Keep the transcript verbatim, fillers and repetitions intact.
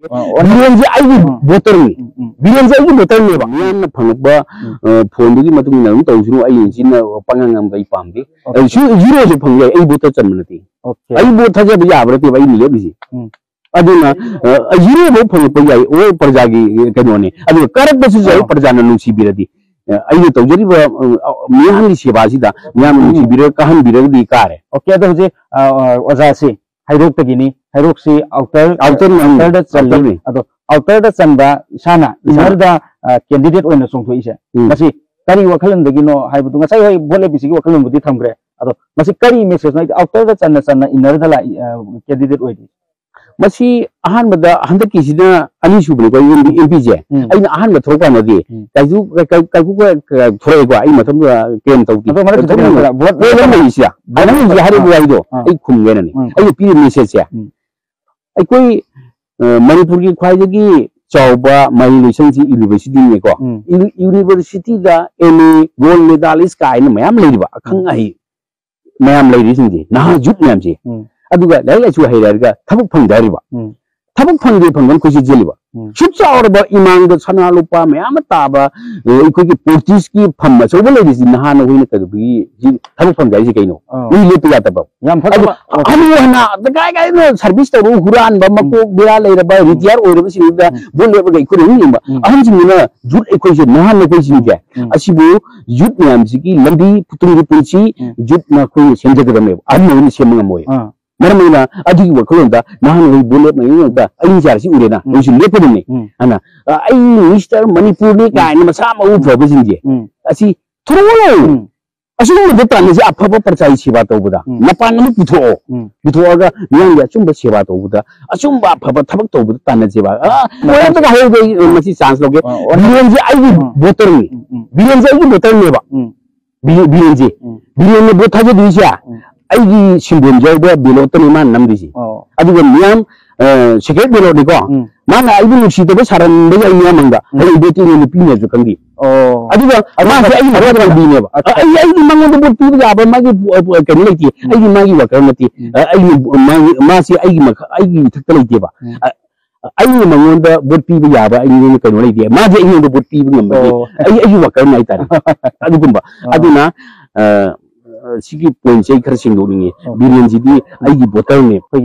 ꯑꯣ, ꯑꯣ, ꯕꯤꯔꯦꯟꯁꯦ ꯑꯩꯒꯤ ꯎꯝ꯫ ꯚꯣꯇꯔꯅꯤ꯫ ꯎꯝ, ꯎꯝ꯫ ꯕꯤꯔꯦꯟꯁꯦ ꯑꯩꯒꯤ ꯚꯣꯇꯔꯅꯦꯕ꯫ ꯃꯤꯌꯥꯝꯅ ꯐꯪꯉꯛꯄ, ꯎꯝ꯫ ꯑ, ꯐꯣꯟꯗꯨꯒꯤ ꯃꯇꯨꯡ ꯏꯟꯅ ꯑꯗꯨꯝ ꯇꯧꯁꯅꯨ, ꯑꯩ ꯏꯟꯆꯤꯟꯅ ꯄꯪꯉꯥꯡ ꯉꯥꯡꯕ ꯑꯩ ꯄꯥꯝꯗꯦ꯫ ꯑꯣꯀꯦ꯫ ꯑ, ꯁꯤ ꯖꯤꯔꯣꯁꯨ ꯐꯪꯕ ꯌꯥꯏ, ꯑꯩ ꯚꯣꯠꯇ ꯆꯟꯕ ꯅꯠꯇꯦ꯫ ꯑꯣꯀꯦ꯫ ꯑꯩ ꯚꯣꯠ ꯊꯥꯖꯕ ꯌꯥꯕ ꯅꯠꯇꯦꯕ ꯑꯩꯅ ꯂꯦꯞꯄꯤꯁꯦ꯫ ꯎꯝ꯫ ꯑꯗꯨꯅ, ꯑ, ꯖꯤꯔꯣ ꯐꯥꯎ ꯐꯪꯉꯛꯄ ꯌꯥꯏ, ꯑꯣ ꯄ꯭ꯔꯖꯥꯒꯤ ꯀꯩꯅꯣꯅꯦ꯫ ꯑꯗꯨꯒ ꯀꯥꯔꯛꯄꯁꯤꯁꯨ ꯑꯩ ꯑꯣ꯫ ꯄ꯭ꯔꯖꯥꯅ ꯅꯨꯡꯁꯤꯕꯤꯔꯗꯤ, ꯑ, ꯑꯩꯅ ꯇꯧꯖꯔꯤꯕ, ꯑ, ꯃꯤꯌꯥꯝꯒꯤ ꯁꯦꯕꯥꯁꯤꯗ ꯃꯤꯌꯥꯝꯅ ꯎꯝ꯫ ꯅꯨꯡꯁꯤꯕꯤꯔ ꯀꯥꯍꯟꯕꯤꯔꯒꯗꯤ ꯀꯥꯔꯦ꯫ ꯑꯣꯀꯦ, ꯑꯗꯣ ꯍꯧꯖꯤꯛ, ꯑ, ꯑ, ꯑꯣꯖꯥꯁꯤ ꯍꯩꯔꯣꯛꯇꯒꯤꯅꯤ꯫ ꯍꯩꯔꯣꯛꯁꯤ ꯑꯥꯎꯇꯔ, ꯑꯥꯎꯇꯔ ꯃꯅꯨꯡ, ꯑꯥꯎꯇꯔꯗ ꯆꯜꯂꯤ꯫ ꯑꯥꯎꯇꯔꯅꯤ꯫ ꯑꯗꯣ ꯑꯥꯎꯇꯔꯗ ꯆꯟꯕ ꯏꯁꯥꯅ ꯏꯁꯥꯅ꯫ ꯏꯟꯅꯔꯗ, ꯑ, ꯀꯦꯟꯗꯤꯗꯦꯠ ꯑꯣꯏꯅ ꯆꯣꯡꯊꯣꯛꯏꯁꯦ꯫ ꯎꯝ꯫ ꯃꯁꯤ ꯀꯔꯤ ꯋꯥꯈꯜꯂꯣꯟꯗꯒꯤꯅꯣ ꯍꯥꯏꯕꯗꯨ ꯉꯁꯥꯏ ꯍꯣꯏ ꯚꯣꯠ ꯂꯦꯞꯄꯤꯁꯤꯒꯤ ꯋꯥꯈꯜꯂꯣꯟꯕꯨꯗꯤ ꯊꯝꯈ꯭ꯔꯦ꯫ ꯑꯗꯣ ꯃꯁꯤ ꯀꯔꯤ ꯃꯦꯁꯦꯖꯅꯣ? ꯍꯥꯏꯗꯤ ꯑꯥꯎꯇꯔꯗ ꯆꯟꯅ ꯆꯟꯅ ꯏꯟꯅꯔꯗ ꯂꯥꯛꯏ, ꯑ, ꯀꯦꯟꯗꯤꯗꯦꯠ ꯑꯣꯏꯔꯤ꯫ ꯃꯁꯤ ꯑꯍꯥꯟꯕꯗ ꯍꯟꯗꯛꯀꯤꯁꯤꯅ ꯑꯅꯤꯁꯨꯕꯅꯤꯀꯣ, ꯑꯦꯝ ꯄꯤ, ꯑꯦꯝ ꯄꯤꯁꯦ꯫ ꯎꯝ꯫ ꯑꯩꯅ ꯑꯍꯥꯟꯕ ꯊꯣꯛꯂꯛꯄ ꯀꯥꯟꯗꯗꯤ ꯎꯝ꯫ ꯀꯩꯁꯨ ꯀꯩ-, ꯀꯩ-, ꯀꯩꯁꯨ ꯀ-, ꯊꯣꯛꯂꯛꯑꯦꯀꯣ, ꯑꯩ ꯃꯇꯝꯗꯨꯗ ꯀꯦꯝ ꯇꯧꯗꯦ꯫ ꯑꯗꯣ ꯃꯔꯛꯇ ꯊꯣꯛꯂꯛꯑꯦ꯫ ꯊꯣꯛꯂꯛꯑꯦ꯫ ꯚꯣꯠ ꯄꯣꯠ ꯑꯃ ꯂꯦꯞꯄ-, ꯂꯩꯔꯤꯁꯤꯗ꯫ ꯚꯣꯠ ꯑꯗꯨ ꯍꯧꯖꯤꯛ ꯂꯦꯞꯄ-, ꯍꯥꯏꯔꯤꯕ ꯋꯥꯍꯩꯗꯣ ꯑꯥ꯫ ꯑꯩ ꯈꯨꯝꯒꯦꯅꯅꯤ꯫ ꯎꯝ꯫ ꯑꯩꯅ ꯄꯤꯔꯤꯕ ꯃꯦꯁꯦꯖꯁꯦ꯫ ꯎꯝ꯫ ꯑꯩꯈꯣꯏ, ꯑ, ꯃꯅꯤꯄꯨꯔꯒꯤ ꯈ꯭ꯋꯥꯏꯗꯒꯤ ꯆꯥꯎꯕ ꯃꯍꯩ ꯂꯣꯏꯁꯪꯁꯤ ꯌꯨꯅꯤꯚꯔꯁꯤꯇꯤꯅꯦꯀꯣ꯫ ꯎꯝ꯫ ꯌꯨꯅꯤ-, ꯌꯨꯅꯤꯚꯔꯁꯤꯇꯤꯗ ꯑꯦꯝ ꯑꯦ, ꯒꯣꯜꯗ ꯃꯦꯗꯥꯂꯤꯁ ꯀꯥꯏꯅ ꯃꯌꯥꯝ ꯂꯩꯔꯤꯕ ꯑꯈꯪ ꯎꯝ꯫ ꯑꯍꯩ ꯃꯌꯥꯝ ꯂꯩꯔꯤꯁꯤꯡꯁꯦ, ꯅꯍꯥ ꯌꯨꯠ ꯃꯌꯥꯝꯁꯦ꯫ ꯎꯝ꯫ ꯑꯗꯨꯒ ꯂꯥꯏꯔꯤꯛ ꯂꯥꯏꯁꯨ ꯍꯩꯔꯦ ꯍꯥꯏꯔꯒ ꯊꯕꯛ ꯐꯪꯗꯦ ꯍꯥꯏꯔꯤꯕ꯫ ꯎꯝ꯫ ꯊꯕꯛ ꯐꯪꯗꯦ ꯐꯪꯗꯦꯅ ꯑꯩꯈꯣꯏꯁꯦ ꯆꯦꯜꯂꯤꯕ꯫ ꯎꯝ꯫ ꯁꯨꯛ ꯆꯥꯎꯔꯕ ꯏꯃꯥꯡꯗ ꯁꯅꯥ ꯂꯨꯄꯥ ꯃꯌꯥꯝ ꯑꯃ ꯇꯥꯕ, ꯑ, ꯑꯩꯈꯣꯏꯒꯤ ꯄꯣꯂꯤꯇꯤꯛꯁꯀꯤ ꯐꯝ ꯑꯆꯧꯕ ꯂꯩꯔꯤꯁꯤ ꯅꯍꯥ ꯅꯈꯣꯏꯅ ꯀꯩꯗꯧꯕꯒꯤ ꯁꯤ ꯊꯕꯛ ꯐꯪꯗꯦ ꯍꯥꯏꯁꯤ ꯀꯩꯅꯣ? ꯑꯥ꯫ ꯃꯤ ꯂꯦꯞꯄ ꯌꯥꯗꯕ꯫ ꯌꯥꯝ ꯐꯠꯇꯕ ꯑꯗꯣ ꯋꯥꯈꯜ꯫ ꯍꯅꯨ ꯍꯅꯥ ꯀꯥꯏ ꯀꯥꯏꯗꯅꯣ ꯁꯔꯚꯤꯁ ꯇꯧꯔꯒ ꯍꯨꯔꯥꯟꯕ, ꯎꯝ꯫ ꯃꯀꯣꯛ ꯕꯦꯔꯥ ꯂꯩꯔꯕ, ꯎꯝ꯫ ꯔꯤꯇꯤꯌꯥꯔ ꯑꯣꯏꯔꯕꯁꯤꯡꯗꯨꯗ ꯎꯝ꯫ ꯚꯣꯠ ꯂꯦꯞꯄꯒ ꯑꯩꯈꯣꯏꯅ ꯑꯃꯨꯛ ꯌꯦꯡꯕ꯫ ꯎꯝ꯫ ꯑꯍꯟꯁꯤꯡꯗꯨꯅ ꯌꯨꯠ ꯑꯩꯈꯣꯏꯁꯦ, ꯅꯍꯥ ꯅꯈꯣꯏꯁꯤꯡꯁꯦ, ꯎꯝ꯫ ꯑꯁꯤꯕꯨ ꯌꯨꯠ ꯃꯌꯥꯝꯁꯤꯒꯤ ꯂꯝꯕꯤ, ꯇꯨꯡꯒꯤ ꯄꯨꯟꯁꯤ ꯎꯝ꯫ ꯌꯨꯠꯅ ꯑꯩꯈꯣꯏꯅ ꯁꯦꯝꯖꯒꯗꯕꯅꯦꯕ, ꯑꯍꯟ ꯑꯣꯏꯅ ꯁꯦꯝꯕ ꯉꯝꯃꯣꯏ꯫ ꯑꯥ꯫ ꯃꯔꯝ ꯑꯣꯏꯅ ꯑꯗꯨꯒꯤ ꯋꯥꯈꯜꯂꯣꯟꯗ ꯅꯍꯥꯟ ꯑꯩ ꯚꯣꯠ ꯂꯦꯞ ꯃꯌꯨꯝꯗ ꯑꯩ ꯆꯥꯔꯁꯤ ꯎꯔꯦꯅ ꯎꯝ꯫ ꯑꯩꯁꯨ ꯂꯦꯞꯀꯗꯕꯅꯤ꯫ ꯎꯝ꯫ ꯑꯗꯨꯅ, ꯑ, ꯑꯩ ꯃꯤꯁꯇꯔ ꯃꯅꯤꯄꯨꯔꯅꯤ ꯎꯝ꯫ ꯀꯥꯏꯅ ꯃꯁꯥ ꯃꯎ ꯎꯝ꯫ ꯐꯕꯁꯤꯡꯁꯦ ꯎꯝ꯫ ꯑꯁꯤ ꯊꯣꯛꯂꯛꯑꯣ꯫ ꯎꯝ꯫ ꯑꯁꯤꯒꯨꯝꯕꯗ ꯇꯥꯟꯅꯁꯤ, ꯑꯐꯕ ꯄ꯭ꯔꯖꯥꯒꯤ ꯁꯦꯕꯥ ꯇꯧꯕꯗ ꯎꯝ꯫ ꯃꯄꯥꯟ ꯑꯃ ꯄꯨꯊꯣꯛꯑꯣ꯫ ꯎꯝ꯫ ꯄꯨꯊꯣꯛꯑꯒ ꯃꯤꯌꯥꯝꯒꯤ ꯑꯆꯨꯝꯕ ꯁꯦꯕꯥ ꯇꯧꯕꯗ, ꯑꯆꯨꯝꯕ ꯑꯐꯕ ꯊꯕꯛ ꯇꯧꯕꯗ ꯇꯥꯟꯅꯁꯦꯕ꯫ ꯑ, ꯎꯝ꯫ ꯋꯥꯔꯤ ꯑꯝꯇꯒ ꯍꯥꯏꯍꯧꯗꯦ ꯑꯩ, ꯑ, ꯃꯁꯤ ꯆꯥꯟꯁ ꯂꯧꯒꯦ꯫ ꯑ, ꯑꯣ, ꯕꯤꯔꯦꯟꯁꯦ ꯑꯩꯒꯤ ꯎꯝ꯫ ꯚꯣꯇꯔꯅꯤ꯫ ꯎꯝ, ꯎꯝ꯫ ꯕꯤꯔꯦꯟꯁꯦ ꯑꯩꯒꯤ ꯚꯣꯇꯔꯅꯦꯕ꯫ ꯎꯝ꯫ ꯕꯤ-, ꯕꯤꯔꯦꯟꯁꯦ꯫ ꯎꯝ꯫ ꯕꯤꯔꯦꯟꯅ ꯚꯣꯠ ꯊꯥꯖꯗꯣꯏꯁꯦ ꯎꯝ꯫ ꯑꯩꯒꯤ ꯁꯤꯝꯕꯣꯜ ꯌꯥꯎꯕ ꯕꯦꯂꯣꯠꯇꯅꯤ ꯃꯥꯅ ꯅꯝꯗꯣꯏꯁꯦ꯫ ꯑꯣ꯫ ꯑꯗꯨꯒ ꯃꯤꯌꯥꯝ, ꯑ, ꯁꯦꯀ꯭ꯔꯦꯠ ꯕꯦꯂꯣꯠꯅꯤꯀꯣ꯫ ꯎꯝ꯫ ꯃꯥꯅ ꯑꯩꯕꯨ ꯅꯨꯡꯁꯤꯗꯕ ꯁꯥꯔꯝꯕ ꯌꯥꯏ ꯃꯤꯌꯥꯝ ꯃꯥꯡꯗ꯫ ꯎꯝ꯫ ꯑꯩ ꯚꯣꯠꯇꯤ ꯑꯩꯉꯣꯟꯗ ꯄꯤꯅꯦꯁꯨ ꯈꯪꯗꯦ꯫ ꯑꯣ꯫ ꯑꯗꯨꯒ ꯑꯗꯨ ꯃꯥꯁꯦ ꯑꯩꯒꯤ ꯃꯈꯥꯗ ꯑꯗꯨ ꯂꯥꯛꯄꯤꯅꯦꯕ꯫ ꯑ, ꯑꯩ, ꯑꯩꯒꯤ ꯃꯉꯣꯟꯗ ꯚꯣꯠ ꯄꯤꯕ ꯌꯥꯕ ꯃꯥꯒꯤ, ꯑ, ꯑ, ꯀꯩꯅꯣ ꯂꯩꯇꯦ꯫ ꯎꯝ꯫ ꯑꯩꯒꯤ ꯃꯥꯒꯤ ꯋꯥꯀꯔ ꯅꯠꯇꯦ꯫ ꯎꯝ꯫ ꯑ, ꯑꯩꯒꯤ ꯃꯥꯒꯤ, ꯃꯥꯁꯦ ꯑꯩꯒꯤ ꯃꯈꯥ, ꯑꯩꯒꯤ ꯏꯊꯛꯇ ꯂꯩꯇꯦꯕ꯫ ꯎꯝ꯫ ꯑ, ꯑꯩꯅ ꯃꯉꯣꯟꯗ ꯚꯣꯠ ꯄꯤꯕ ꯌꯥꯕ ꯑꯩꯉꯣꯟꯗ ꯀꯩꯅꯣ ꯂꯩꯇꯦ, ꯃꯥꯗꯤ ꯑꯩꯉꯣꯟꯗ ꯚꯣꯠ ꯄꯤꯕ ꯉꯝꯕꯒꯤ ꯑꯣ꯫ ꯑꯩ ꯑꯩꯒꯤ ꯋꯥꯀꯔꯅꯤ ꯍꯥꯏꯇꯥꯔꯦ꯫ ꯑꯗꯨꯒꯨꯝꯕ ꯑꯥ꯫ ꯑꯗꯨꯅ ꯑ, ꯑ, ꯁꯤꯒꯤ ꯄꯣꯏꯟꯠꯁꯦ ꯑꯩ ꯈꯔ ꯁꯦꯡꯗꯣꯛꯅꯤꯡꯉꯤ꯫ ꯑꯣ꯫ ꯕꯤꯔꯦꯟꯁꯤꯗꯤ ꯑꯩꯒꯤ ꯚꯣꯇꯔꯅꯦ꯫